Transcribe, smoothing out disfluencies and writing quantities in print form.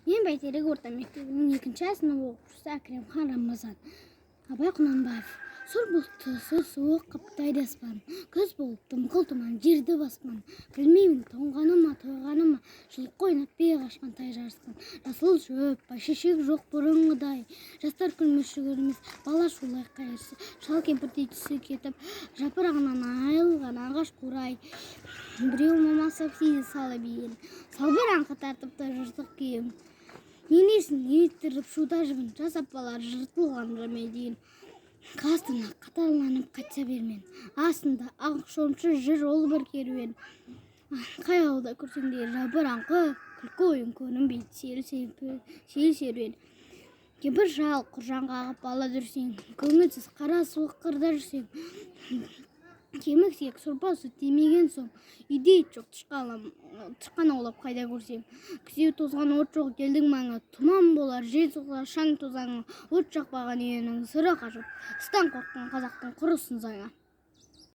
Мен Бәйтерек орта мектебінің екінші А сынып оқушысы Әкремхан Рамазан. Абай Құнанбаев. Сұр бұлтты, сұр суық қаптайды аспан. Күз болып дымқыл тұман жерді басқан. Білмеймін, тоңғаны ма, тойғаны ма, жылқы ойнап, бие қашқан, тай жарысқан. Жасыл шөп, бәйшешек жоқ бұрынғыдай. Жастар күлмес, жүгірмес, бала шулай қайырсыз. Шал кемпірдей түсі кетіп, жапырағынан айырылған ағаш қурай. Біреу мамасап сейіл салып иін. Салбыраңқы тартыпты жыртық киім. Енесін еліттіріп шуда жібін, жас апалар жыртылған жамедейін. Қастына қатарланып қайтса бермен. Астында ақ шомшы жүр ол бір керуен. Қай ауылда көрсең де жабыраңқы, күлкі ойын көрінбейді сел серуен. Кемпір шал құржан қағып бала дүрсең, көңілсіз қара суық қырда жүрсең, кемік сүйек сорпа сүт демеген соң, үйде ит жоқ, тышқан аулап қайда көрсең, күзеу тозған от жоқ елдің маңы, тұман болар, жел соғар, шаң тозаңы, от жақпаған үйінің сыры қашып, ыстан қорыққан қазақтың құрысын заңы.